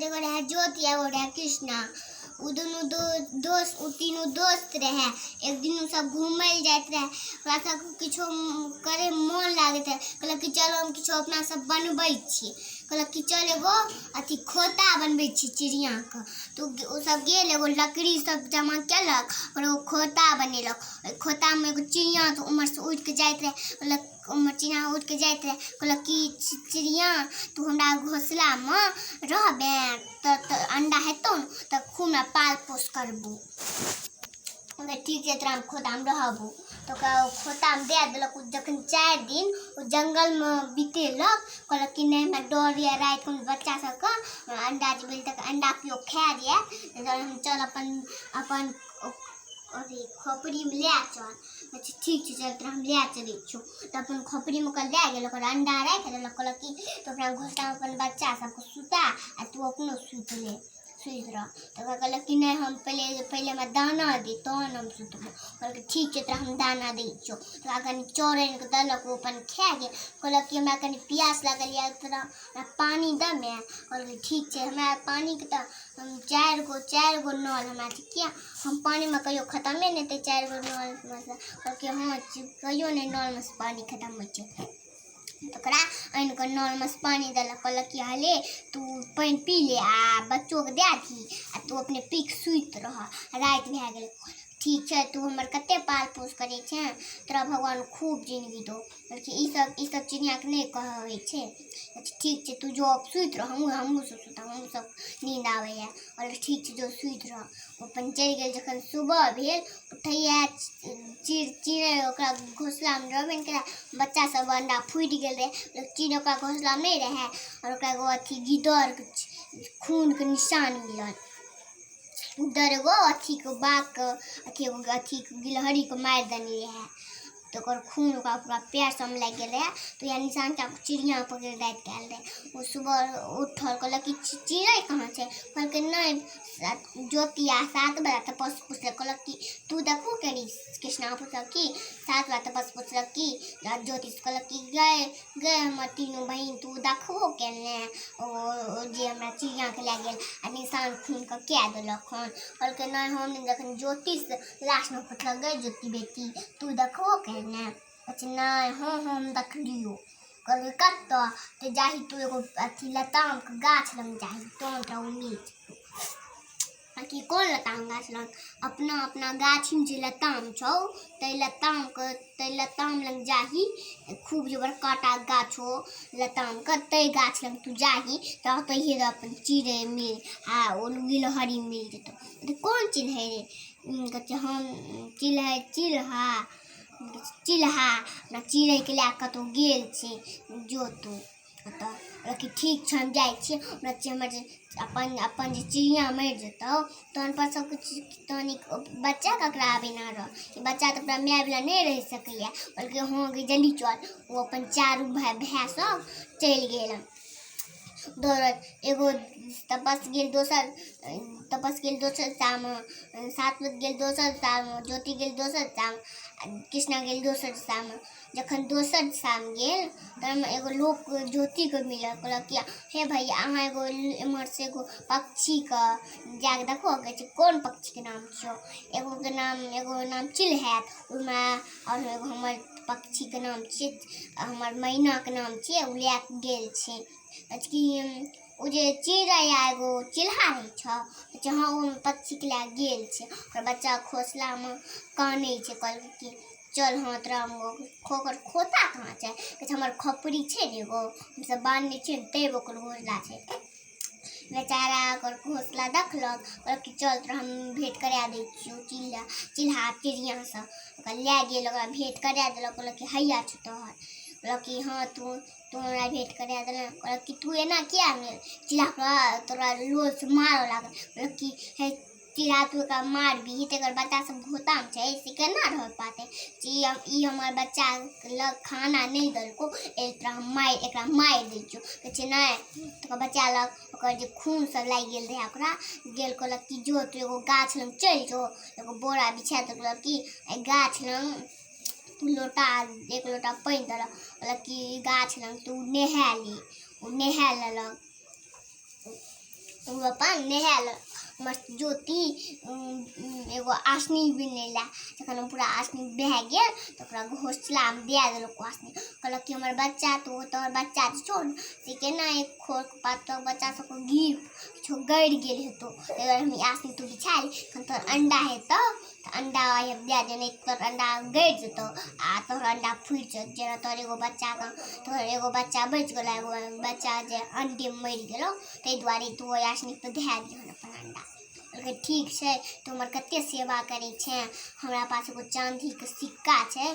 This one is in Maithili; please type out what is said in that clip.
एगो रहै ज्योति, एगो रहै कृष्णा। ओ दुनू दोस्त, ओ तीनू दोस्त रहै। एक दिन ओ सब घूमै लए जाइत रहै। ओकरा सबके किछो करैमे मोन लागैत रहै। कहलक कि चलो, हम किछो अपना सब बनबै छी। कहलक कि चल, एगो अथी खोता बनबै छी चिड़ियाके। तऽ ओ सब गेल, एगो लकड़ी सब जमा केलक आओर एगो खोता बनेलक। ओहि खोतामे एगो चिड़िया तऽ उम्हरसँ उड़िके जाइत रहै। कहलक, उम्हर चिड़िया उड़िके जाइत रहै, कहलक कि चिड़िया, तू हमरा घोसलामे रहबे तऽ अंडा हेतौ ने तऽ खूब हमरा पाल पोस करबू। ठीक छै, तोरा हम खोतामे रहबू। तऽ ओकरा ओ खोतामे दए देलक। ओ जखन 4 दिन ओ जंगलमे बितेलक, कहलक कि नहि, हमरा डर यऽ, रातिमे बच्चा सबके अंडा जे भेल तऽ अंडा केओ खा जायत, हम चल अपन अपन अथी खोपड़ीमे लए चल। कहै छै, ठीक छै, चल, तोरा हम लए चलै छियौ। तऽ अपन खोपड़ीमे ओकरा लए गेल, ओकर अंडा राखि देलक। कहलक कि तू अपना घोसलामे अपन बच्चा सबके सुता आ तू अपनो सुति ले, सुति रह। तऽ ओकरा कहलक कि नहि, हम पहिले पहिले हमरा दाना दे, तहन हम सुतबो। कहलकै, ठीक छै, तोरा हम दाना दै छियौ। तऽ ओकरा कनि चाउर आनि कऽ देलक, ओ अपन खा गेल। कहलक कि हमरा कनि पियास लागल यऽ, तोरा हमरा पानि दमे। कहलकै, ठीक छै, हमरा पानिके तऽ हम चारि गो नल हमरा छै, किया हम पानिमे कहियो खतमे नहि हेतै चारि गो नलमे से। कहलकै, हँ, कहियो नहि नलमे से पानि खतम होइ छै। तऽ ओकरा आनि कऽ नलमे से पानि देलक। कहलक कि हले, तू पानि पी ले आ बच्चोके दए दही आ तू अपने पी कऽ सुति रह। राति भए गेलै। ठीक छै, तू हमर कते पाल पोस करै छेँ, तोरा भगवान खूब जिनगी दौ। कहलकै, ई सब चिड़ियाके नहि कहै छै। ठीक छै, तू जो सुति रह, हमहूँ सब सुतब, हमहूँ सब नींद आबैए। कहलकै, ठीक छै, जो सुति रह। ओ अपन चलि गेल। जखन सुबह भेल, उठैया चिड़ै ओकरा घोसलामे रहबे नहि करै। बच्चा सब अंडा फूटि गेल रहै। चिड़ै ओकरा घोसलामे नहि रहै आओर ओकरा एगो अथी गिदड़के खूनके निशान मिलल। गिदड़ एगो अथीके बाघके अथी, एगो अथीके गिलहरीके मारि देने रहै, तऽ ओकर खून ओकरा पूरा पैर सबमे लागि गेल रहै। तऽ इएह निशानके चिड़िया पकड़ि रातिके आयल रहै। ओ सुबह उठल, कहलक कि चिड़ै कहाँ छै? कहलकै, नहि। ज्योति आ 7 बजे तपस पुछलक, कहलक कि तू देखो केरी। कृष्णा पुछलक कि 7 बजे तपस पुछलक कि ज्योतिष कहलक कि गए गए हमर तीनू बहिन, तू देखबो केने ओ जे हमरा चिड़ियाके लए गेल आ निशान खूनके कए देलक हन? कहलकै, नहि, हम नहि। जखन ज्योतिष लास्टमे पुछलक, गए ज्योति बेटी, तू देखबो केने? कहै छै, नहि, हँ, हम देखलियौ। कहलकै, कतऽ? तऽ जाही तू एगो अथी लतामके गाछ लग जाही, तहन तोरा ओ मिल जेतौ। कि कोन लताम गाछ लग? अपना अपना गाछीमे जे लताम छौ, ताहि लताम लग जाही। खूब जे बड़का टा गाछ हो लतामके, ताहि गाछ लग तू जाही तऽ ओतहिए अपन चिड़ै मिल आ ओ गिलहरी मिल जेतौ। तऽ कोन चिन्है रे? कहै छै, हम चिल्है चिल्हा चिल्हा हमरा चिड़ैके लए कऽ कतहु गेल छै, जो तू ओतऽ। कहलकै, ठीक छै, हम जाइ छियै। हमरा हमर जे अपन अपन जे चिड़िया मरि जेतौ, तहन पर सबके तहन ई बच्चा ककरा बिना रह? ई बच्चा तऽ अपना माय बिना नहि रहि सकैए। कहलकै, हँ गे, जल्दी चल। ओ अपन चारू भाय भाय सब चलि गेल दौड़त। एगो तपस गेल दोसर, तपस गेल दोसर दिशामे, 7 बजे गेल दोसर दिशामे, ज्योति गेल दोसर दिशामे आ कृष्णा गेल दोसर दिशामे। जखन दोसर दिशामे गेल, तहन एगो लोक ज्योतिके मिलल। कहलक कि हे भैया, अहाँ एगो एम्हरसँ एगो पक्षीके जाके देखो। कहै छै, कोन पक्षीके नाम छियौ? एगोके नाम, एगो नाम चिल्हैत ओहिमे आओर एगो हमर पक्षीके नाम छियै, हमर मैनाके नाम छियै, ओ लए कऽ गेल छै। कहै छै कि ओ जे चिड़ै आ एगो चिल्हा रहै छौ? कहै छै, हँ, ओ पक्षीके लए कऽ गेल छै, ओकर बच्चा घोसलामे कानै छै। कहलकै कि चल, हँ, तोरा ओकर खोता कहाँ छै? कहै छै, हमर खोपड़ी छै ने एगो, हमसब बान्हने छियै ने, तैमे ओकर घोसला छै। बेचारा ओकर घोसला देखलक। कहलक कि चल, तोरा हम भेँट करा दै छियौ चिल्हा चिल्हा चिड़ियासँ। ओकरा लए गेल, ओकरा भेँट करा देलक। कहलक कि हैया छौ तोहर। कहलक कि हँ, तू तू हमरा भेँट करा देलक। कहलक कि तू एना किया नहि? चिल्हा तोरा लोलसँ मारऽ लागल। कहलक कि हे चिल्हा, तू एकरा मारबिही तऽ एकर बच्चा सब खोतामे छै से केना रह पातै? ई हमर बच्चा लग खाना नहि देलकौ, एहि तोरा हम मारि एकरा मारि दै छियौ। कहै छै, नहि। तऽ ओकर बच्चा लग ओकर जे खून सब लागि गेल रहै, ओकरा गेल। कहलक कि जो, तू एगो गाछ लग चलि जो। एगो बोरा बिछा देलक। कहलक कि एहि गाछ लग तू लोटा, एक लोटा पानि देलक। कहलक कि गाछ लग तू नहा ले। ओ नहा लेलक। ओ अपन नहायल मस्त ज्योति एगो आसनी बिनै लए। जखन ओ पूरा आसनी भए गेल तऽ ओकरा घोसलामे दए देलक ओ आसनी। कहलक कि हमर बच्चा तऽ ओ तोहर बच्चा जे छौ ने से केना एक खोर पात तोहर बच्चा सबके गिर किछो गड़ि गेल हेतौ, ताहि दुआरे हम ई आसनी तू बिछा ले। जखन तोहर अंडा हेतौ तऽ अंडा दए दे, नहि तोहर अंडा गड़ि जेतौ आ तोहर अंडा फुटि जेतौ। जेना तोहर एगो बच्चाके तोहर एगो बच्चा बचि गेलौ, एगो बच्चा जे अंडेमे मरि गेलौ, ताहि दुआरे तू ओहि आसनीपर धए दिहन अपन अंडा। कहलकै ठीक छै, तू हमर कतेक सेवा करै छेँ। हमरा पास एगो चाँदीके सिक्का छै।